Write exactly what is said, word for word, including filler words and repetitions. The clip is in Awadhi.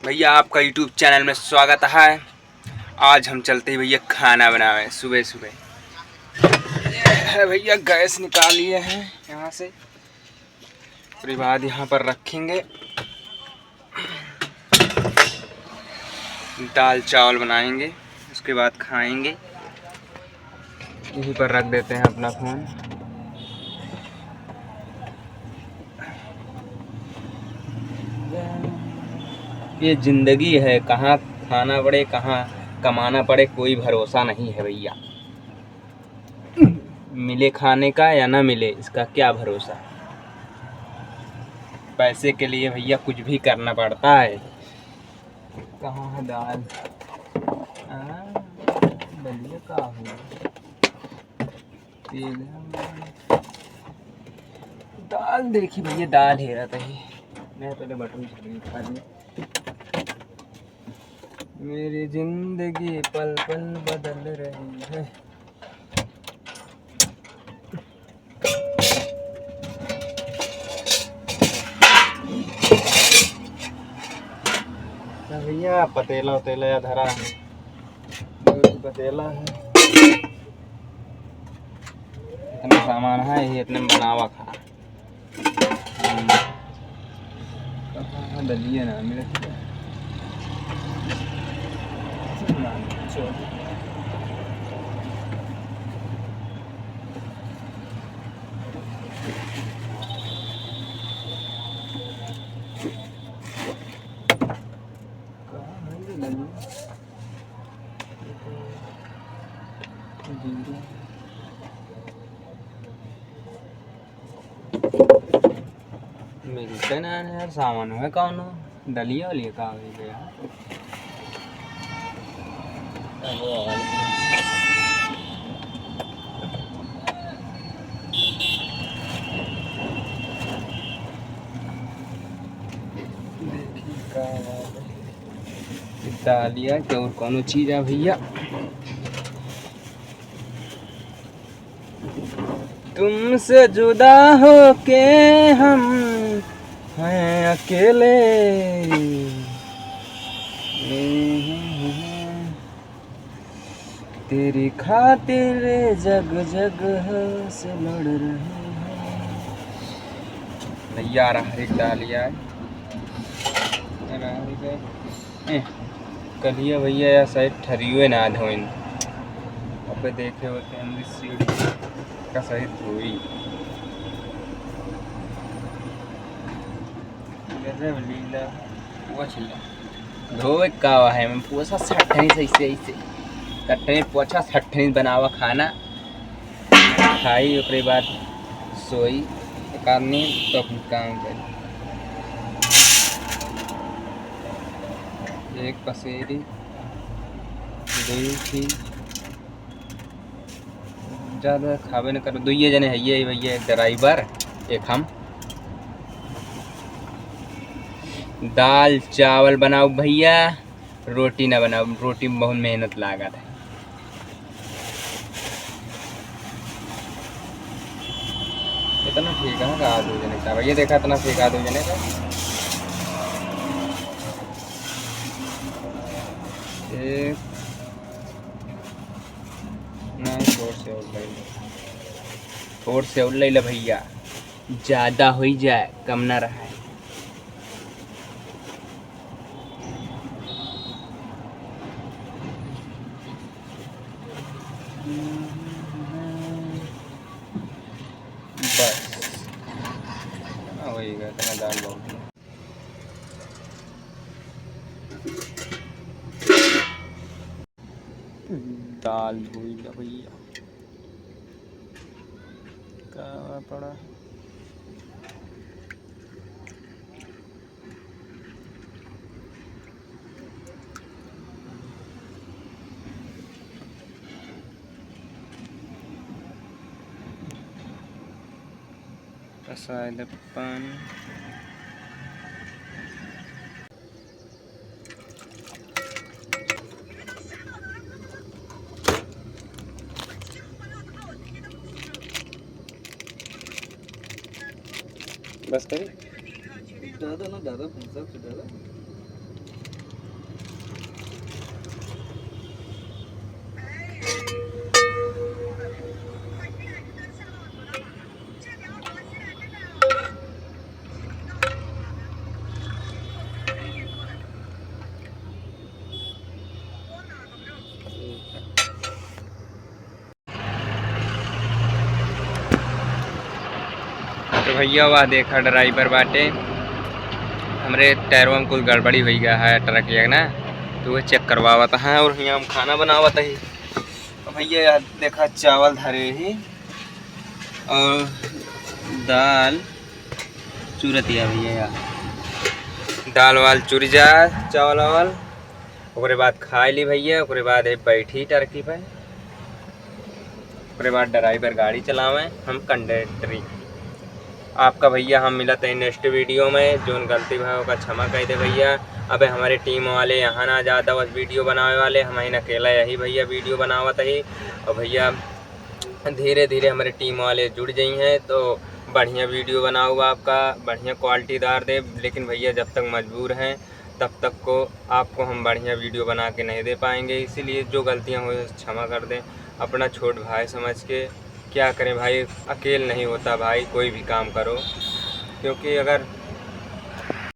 भैया, आपका YouTube चैनल में स्वागत है। आज हम चलते हैं भैया खाना बनावे सुबह सुबह। ये है भैया, गैस निकाल लिए हैं यहाँ से, उसके बाद यहाँ पर रखेंगे, दाल चावल बनाएंगे, उसके बाद खाएंगे। यहीं पर रख देते हैं अपना फोन। ये जिंदगी है, कहाँ खाना पड़े, कहाँ कमाना पड़े, कोई भरोसा नहीं है भैया। मिले खाने का या ना मिले, इसका क्या भरोसा। पैसे के लिए भैया कुछ भी करना पड़ता है। कहाँ है दाल? हाँ, दलिया का हो? तेल है। दाल देखी भैया, दाल हेरा तही। मैं पहले बटन छटनी खा ली। मेरी जिंदगी पल पल बदल रही है। तो भैया, पतेला उतेला या धरा है, दो ठो पतेला है, इतना सामान है, ये इतने में बनावा खा। हम्म। कहाँ है दलिया ना मिले। मिलते ना है यार, सामान है कौनो, दलिया वलिया का हो गया। देखी का बात है। दलिया के और कौनो चीज है भैया। तुमसे जुदा होके हम हैं अकेले। तेरी खातिर जग जग से लड़ रहे हैं। भैया, अरहर एक डाल लिया है। अरहर एक, ए, कलिया भैया, या शायद ठरियो ना धोइन। अबे देखे होते हैं, हमरी सीढ़ी का शायद धोई। गजब लीला, वो छिल्ला। धोवे का है, मैं पोछा सट्ठनी सही से, ऐसे सट्ठनी पोछा सट्ठनी बनावा खाना, खाई, ओकरे बाद सोई, एक आदमी तो अपन काम करी। एक पसेरी, दुई थी, ज्यादा खाबे न करो, दुइये जने हइये भैया, एक ड्राइवर, एक हम। दाल चावल बनाओ भैया, रोटी ना बनाओ, रोटी में बहुत मेहनत लागत है। इतना ठीक है ना, का दो जने का भैया, देखा इतना ठीक है दो जने का। एक नहीं, थोड़ से और ले ले, थोड़ से और ले ले भैया, ज्यादा होई जाए, कम ना रहे। बस, हाँ, वही है, इतना दाल बहुत है। दाल धोई ला भैया। का पड़ा? पसाए दे पानी। बस करी? ज्यादा ना, ज्यादा, हिसाब से ज्यादा। भइया, वह देखा ड्राइवर बाटे, हमरे टायरवा में कुछ गड़बड़ी होइ गया है ट्रक के ना, तो वह चेक करवावत है। और हियाँ हम खाना बनावत ही। तो भइया, यह देखा, चावल धरे ही और दाल चुरत या भइया, या दाल वाल चुर जा, चावल वावल। ओकरे बाद खाए ली भइया, ओकरे बाद है बैठी टर्की पे, ओकरे बाद ड्राइवर गाड़ी चलावे, हम कंडक्टरी। आपका भइया हम मिलत हैं नेक्स्ट वीडियो में। जोन गलती भा ओका क्षमा कइ दे भइया। अबे हमरे टीम वाले यहाँ ना ज्यादा बस वीडियो बनावे वाले, हम ही अकेला यही भइया वीडियो बनावत ही। और भइया, धीरे धीरे हमरे टीम वाले जुड़ जाई हैं तो बढ़िया वीडियो बनाऊँ आपका, बढ़िया क्वालिटीदार दे। लेकिन भइया, जब तक मजबूर हैं तब तक को आपको हम बढ़िया वीडियो बना के नहीं दे पाएंगे, इसीलिए जो गलतियाँ हुई, क्षमा कर दें अपना छोट भाई समझ के। क्या करें भाई, अकेल नहीं होता भाई, कोई भी काम करो, क्योंकि अगर